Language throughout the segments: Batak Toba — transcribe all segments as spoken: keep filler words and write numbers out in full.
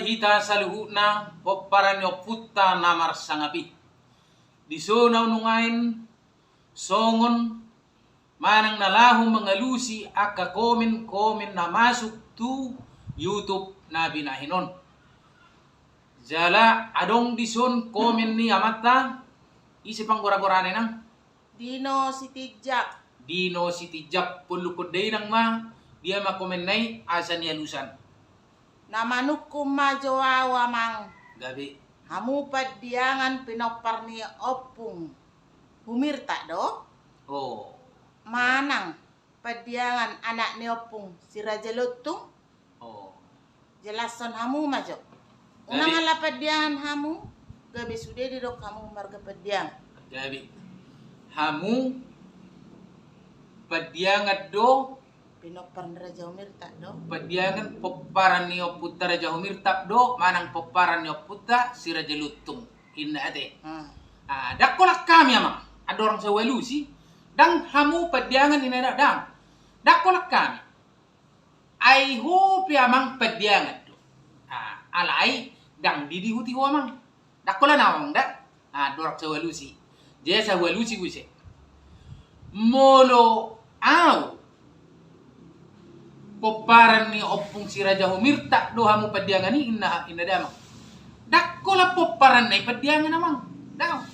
Hita saluhutna pomparan ni ompunta na marsangap i. Dison ahu nuaeng songon manang na laho mangalusi angka komen-komen na masuk tu YouTube na binahen on. Jala adong dison komen ni amanta, ise panggora-gorana inang? Dino Sitinjak. Dino Sitinjak, pollukon da inang ma, dia ma komenna i asa nialusan. Na manungkun ma jo ahu amang. Gabe. Hamu Pandiangan pinompar ni ompung Humirta do? Oh. Manang Pandiangan anak ni ompung si Raja Lontung? Oh. Jelason hamu ma jo. Unang ala Pandiangan hamu, gabe sude didok hamu marga Pandiangan. Gabe. Hamu Pandiangan do? Pinompar ni Raja Humirta do? Pandiangan pomparan ni ompunta Raja Humirta do, manang pomparan ni ompunta si Raja Lontung. Inna ate. Hmm. Ah, ndang holan hami amang, andorang so hualusi, ndang hamu Pandiangan inna, ndang. Ndang holan hami. Ai ho pe amang Pandiangan do. Ah, alai ndang didihut ho amang. Ndang holan ahu amang da. Ah, andorang so hualusi. Jadi so hualusi muse. Molo ahu pomparan ni ompung si Raja Humirta do hamu Pandiangan i, inna, inna da amang. Ndang holan pomparanna i Pandiangan amang. Ndang.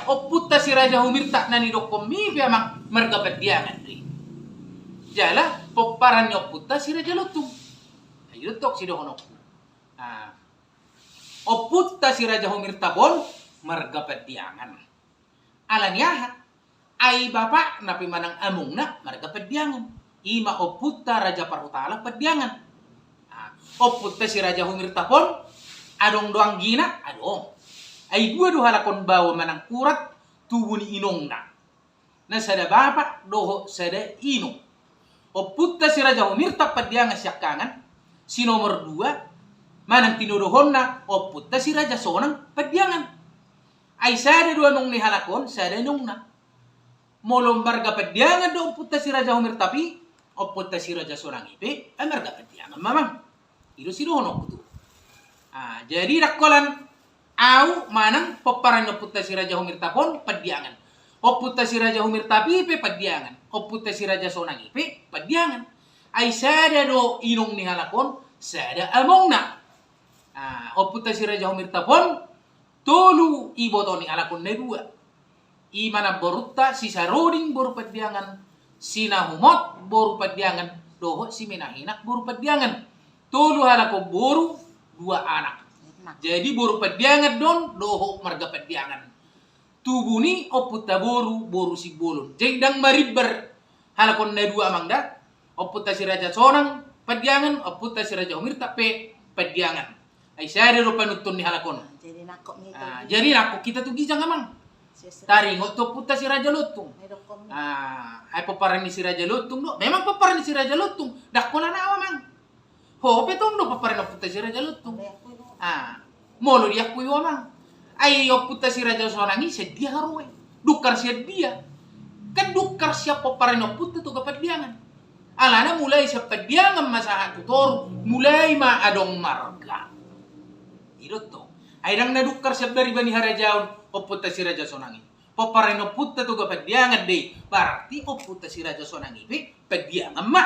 Ompunta si Raja Humirta na nidokkonmi pe amang marga Pandiangan do i. Jala pomparan ni ompunta si Raja Lontung. Ai do tong sidohononku. Ah. Ompunta si Raja Humirta pe on marga Pandiangan. Ala ni aha? Ai bapakna pe manang amongna marga Pandiangan. I ma ompunta Raja Parhutala Pandiangan. Ah, ompunta si Raja Humirta pe on adong do anggina? Adong. Ai dua do halak on baoa manang kurat tubu ni inongna. Na sada bapa dohot sada inong. Ompunta si Raja Humirta Pandiangan siangkangan, si nomor dua, manang tinodohonna ompunta si Raja Sonang Pandiangan. Ai sada do anong ni halak on, sada inongna. Molo marga Pandiangan do ompunta si Raja Humirta i, ompunta si Raja Sonang i pe, ai marga Pandiangan ma amang. I do sidohononku tu. Ah, jadi ndang holan ahu manang pomparan ni ompunta si Raja Humirta pe on Pandiangan. Ompunta si Raja Humirta i pe Pandiangan. Ompunta si Raja Sonang i pe Pandiangan. Ai sada do inong ni halak on, sada amongna. Ah, ompunta si Raja Humirta pe on, tolu iboto ni halak on na dua. I ma namborunta si Saroding boru Pandiangan, si Nahumot boru Pandiangan, dohot si Menahinak boru Pandiangan. Tolu halak on boru, dua anak. Jadi boru Pandiangan do on dohot marga Pandiangan. Tubu ni ompunta boru, boru Simbolon. Jadi ndang marimbar halak on na dua amang da. Ompunta si Raja Sonang Pandiangan, ompunta si Raja Humirta pe Pandiangan. Ai sada do panuntun ni halak on. Ah, jadi nangkok hita tu ginjang amang. Taringot tu ompunta si Raja Lontung. Ah, ai pomparan ni si Raja Lontung do. Memang pomparan ni si Raja Lontung. Ndang holan ahu amang. Ho pe tong do pomparan ni ompunta si Raja Lontung. Ah, molo diakui ho amang. Ai ompunta si Raja Sonang i sian dia haroe? Dungkar sian dia? Kan dungkar sian pomparan ni ompunta Toga Pandiangan. Alana mulai sian Pandiangan ma sahat tu toru, mulai ma adong marga. I do tong. Ai ndang na dungkar sian bariba ni harajaon ompunta si Raja Sonang i. Pomparan ni ompunta Toga Pandiangan do i. Berarti ompunta si Raja Sonang i pe Pandiangan ma.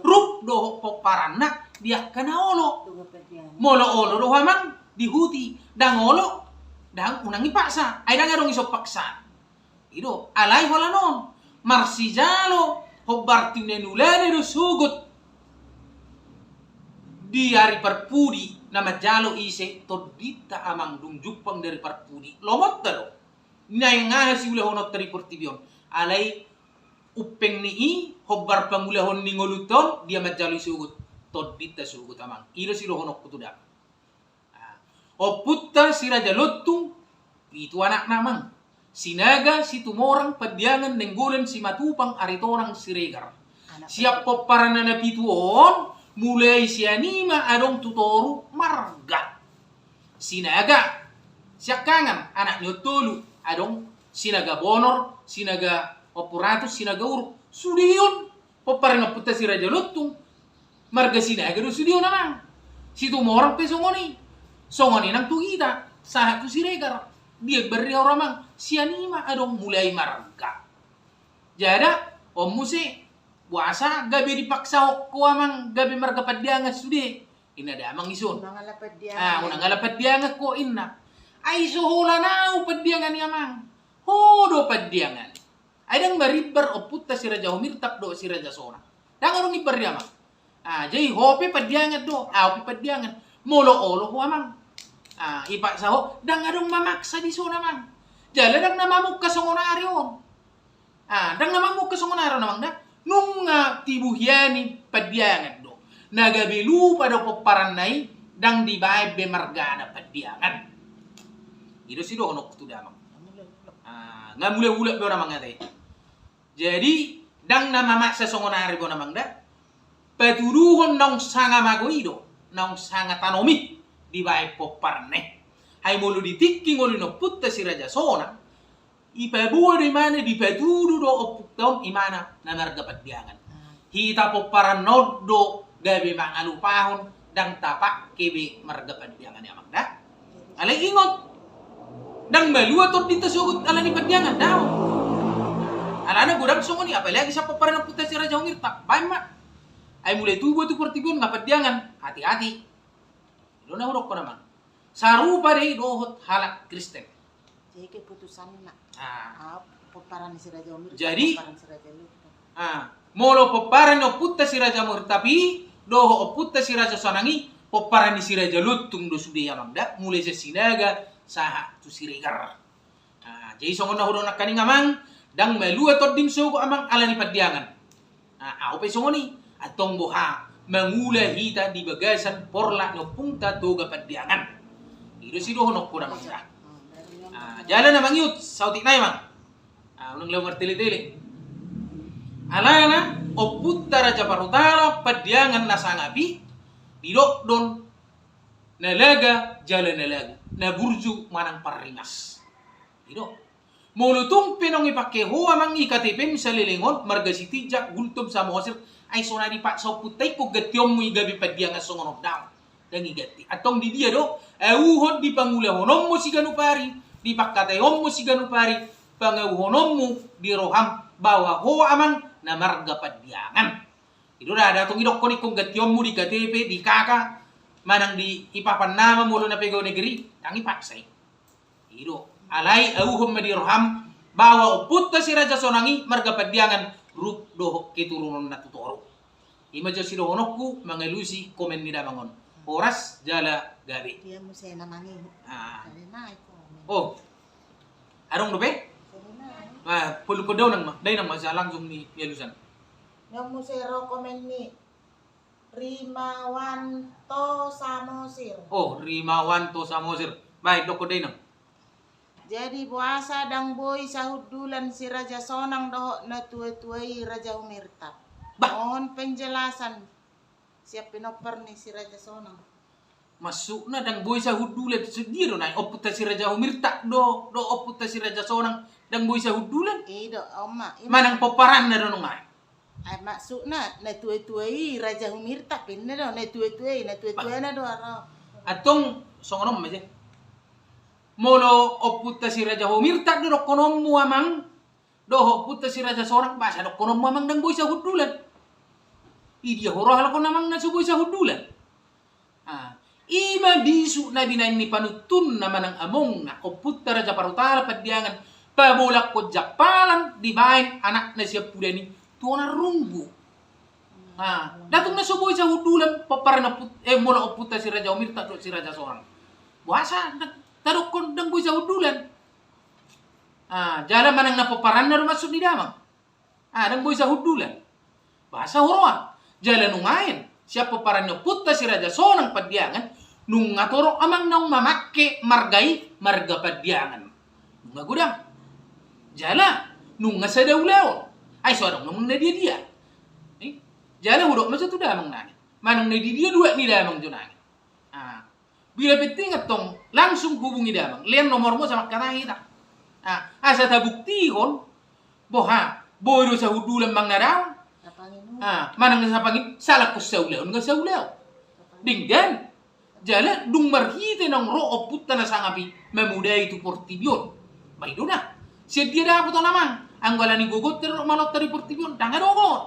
Rup dohot pomparanna di angka na olo. Molo olo do ho amang, diihuti. Ndang olo, ndang, unang dipaksa. Ai ndang adong dison paksaan. I do, alai holan on, marsijalo hombar tu na niulana do sogot di ari parpudi, na manjalo ise? Tondinta amang, dung jumpang di ari parpudi. Lomonta do. Naeng aha siulahononta di portibi on? Alai umpeng ni i, hombar pangulahon ni ngolunta on, dia manjalo i sogot? Tondinta sogot amang. I do sidohononku tu damang. Ah, ompunta si Raja Lontung, pitu anakna amang. Sinaga, Situmorang, Pandiangan, Nainggolan, Simatupang, Aritonang, Siregar. Sian pomparanna na pitu on, mulai sian i ma adong tu toru marga. Sinaga siangkangan, anak ni on tolu, adong Sinaga Bonor, Sinaga Ompu Ratus, Sinaga Uruk. Sude on pomparan ni ompunta si Raja Lontung, marga Sinaga do sude on amang. Situmorang pe songon i. Songon i nang tu hita, sahat tu Siregar. Diambar di ahu amang, sian i ma adong mulai marga. Jala, on muse, boasa gabe dipaksahon ho amang, gabe marga Pandiangan sude. Inna damang i son. Unang ala Pandiangan. Ah, unang ala Pandiangan ho inna. Ai so holan ahu Pandiangan i amang. Ho do Pandiangan. Ai ndang marimbar ompunta si Raja Humirtap dohot si Raja Sonang. Ndang adong imbar ni amang. Ah, jadi ho pe Pandiangan do, ahu pe Pandiangan. Molo olo ho amang. Ah, ipaksa ho, ndang adong mamaksa di son amang. Jala ndang na mamungka songon ari on. Ah, ndang na mamungka songon ari on amang da. Nunga tibu hian i Pandiangan do. Na gabe lupa do pomparanna i, ndang dibaen be margana Pandiangan. I do sidohononku tu damang. Ah, nga mulai hulak be on amang ate. Jadi, ndang na mamaksa songon ari be on amang da. Patuduhon naung sanga mago i do, naung sanga tanom i dibaen pomparanna i. Ai molo di tingki ngolu ni ompunta si Raja Sonang, ipaboa do imana, dipatudu do ompunta on imana na marga Pandiangan. Hmm. Hita pomparanna on do gabe mangalupahon, ndang tapake be marga Pandiangan i amang da. Alai ingot, ndang malua tondinta sogot ala ni Pandiangan, daong. Alana godang songon i, apalagi sian pomparan ni ompunta si Raja Humirtap, baen ma. Ai mulai tubu tu portibi on nga Pandiangan, hati-hati. I do na hudokkon amang. Sarupa do i dohot halak Kristen. Jadi keputusanna. Ah. Ah, pomparan ni si Raja Humirtap, jadi, pomparan si Raja Lutung. Ah, molo pomparan ni ompunta si Raja Humirtap i dohot ompunta si Raja Sonang i, pomparan ni si Raja Lutung do sude i amang da, mulai sian Sinaga sahat tu Siregar. Ah, jadi songon na hudok nangkaning amang, ndang malua tondim sogot amang ala ni Pandiangan. Ah, ahu pe songon i, antong boha, mangula hita di bagasan porlak ni ompunta Toga Pandiangan. I do sidohononku damang da. Ah, jala na mangihut, saotik nai amang. Ah, unang laho martele-tele. Alana, ompunta Raja Parhutala, Pandiangan na sangap i, didok do on, na laga, jala na lagu, na burju, manang parringas. I do. Molo tung pe naung ipake ho amang i K T P-m saleleng on, marga Sitinjak, Gultom, Samosir, ai so na dipaksa ompunta ingkon gantionmu i gabe Pandiangan songon on, daong. Ndang iganti. Antong di dia do, auhon di pangulahononmu siganup ari, di pangkataionmu siganup ari, pangauhononmu di roham, bahwa ho amang na marga Pandiangan. I do ndada tong idokkon ingkon gantionmu di K T P, di K K, manang di papan nama molo na pegawai negeri, ndang ipaksa i. I do, alai auhon ma di roham, bahwa ompunta si Raja Sonang i marga Pandiangan, rup dohot keturunanna tu toru. I ma jo sidohononku mangalusi komen ni damang on. Horas jala gabe. Dia muse na mangihut. Ah. Gabe nai komen. Oh. Adong dope? Gabe nai. Ah, polu ko dainang ma, dainang ma, sa langsung ni alusan. Dia muse ro komen ni Rimawanto Samosir. Oh, Rimawanto Samosir. Baik, dokkon dainang. Jadi boasa ndang boi sahundulan si Raja Sonang dohot na tua-tua i Raja Humirtap? Bah. Mohon penjelasan sian pinompar ni si Raja Sonang. Maksudna ndang boi sahundulan, so dia do nai, ompunta si Raja Humirtap do, do ompunta si Raja Sonang, ndang boi sahundulan? I do, on ma, i ma. Manang pomparanna do nunga i? Ai maksudna, na tua-tua i Raja Humirtap, inna do, na tua-tua i, na tua-tuana do aro. Antong, songon on ma je. Molo ompunta si Raja Humirtap do dohononmu amang, dohot ompunta si Raja Sonang, boasa dohononmu amang ndang boi sahundulan? Di dia ho ro halak on amang na so boi sahundulan? Ah, i ma bisuk na binaen ni panuntunna manang amongna, ompunta Raja Parhutala Pandiangan, pabolangkon jampalan dibaen anakna siampudan i tu onan runggu. Ah, ndang tung na so boi sahundulan, pomparan ompun-, eh, molo ompunta si Raja Humirtap dohot si Raja Sonang. Boasa, ndang, tadokkon ndang boi sahundulan. Ah, jala manang na pomparanna do maksud ni damang. Ah, ndang boi sahundulan. Boasa huroha. Jala nuaeng, sian pomparan ni ompunta si Raja Sonang Pandiangan, nunga torop amang naung mamake marga i, marga Pandiangan. Nunga godang. Jala, nunga sada ulaon. Ai so adong nunga na dia-dia. Eh? Jala hudok ma jo tu damang nai. Manang na dia-dia duat ni damang jo nai. Ah. Bila penting antong langsung hubungi damang, lean nomormu asa mangkatai hita. Ah, asa tabuktihon, boha, boi do sahundulan manang na daong. Sapangin. Ah, manang na sapangin, salangkon saulaon, nunga saulaon. Sapangin. Denggan. Jala dung marhite naung ro ompunta na sangap i mamodai tu portibi on. Ba i do da. Sian dia dapot on amang? Anggo ala ni gogonta do malonta di portibi on, ndang adong on.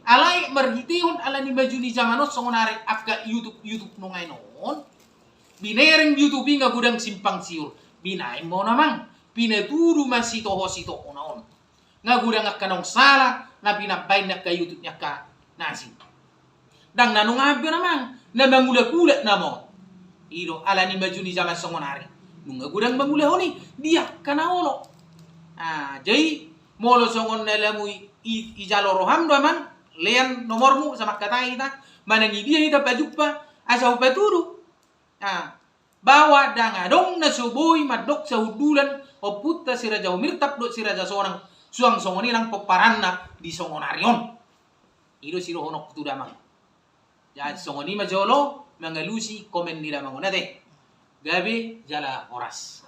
Alai marhitehon ala ni maju ni jaman on songon ari angka YouTube, YouTube nuaeng on. Binereng YouTube i nga godang simpang siur. Binaen ma on amang. Pinatudu ma sitoho-sitohona on. Nga godang angka naung sala na pinambaen ni angka YouTube ni angka na asing. Ndang na nunga be on amang, na mangulak-ulak nama on. I do ala ni maju ni jaman songon ari. Nunga godang mangulahon i di angka na olo. Ah, jadi molo songon na lamu i, i, ijalo roham do amang, lean nomormu, samangkatai hita, manang idia hita pajumpa, asa hupatudu. Ah, bahwa ndang adong na so boi mandok sahundulan ompunta si Raja Humirtap dohot si Raja Sonang, suang songon i nang pomparanna di songon ari on. I do sidohononku tu damang. Jadi songon i ma jolo mangalusi komen ni damang on ate. Gabe jala horas.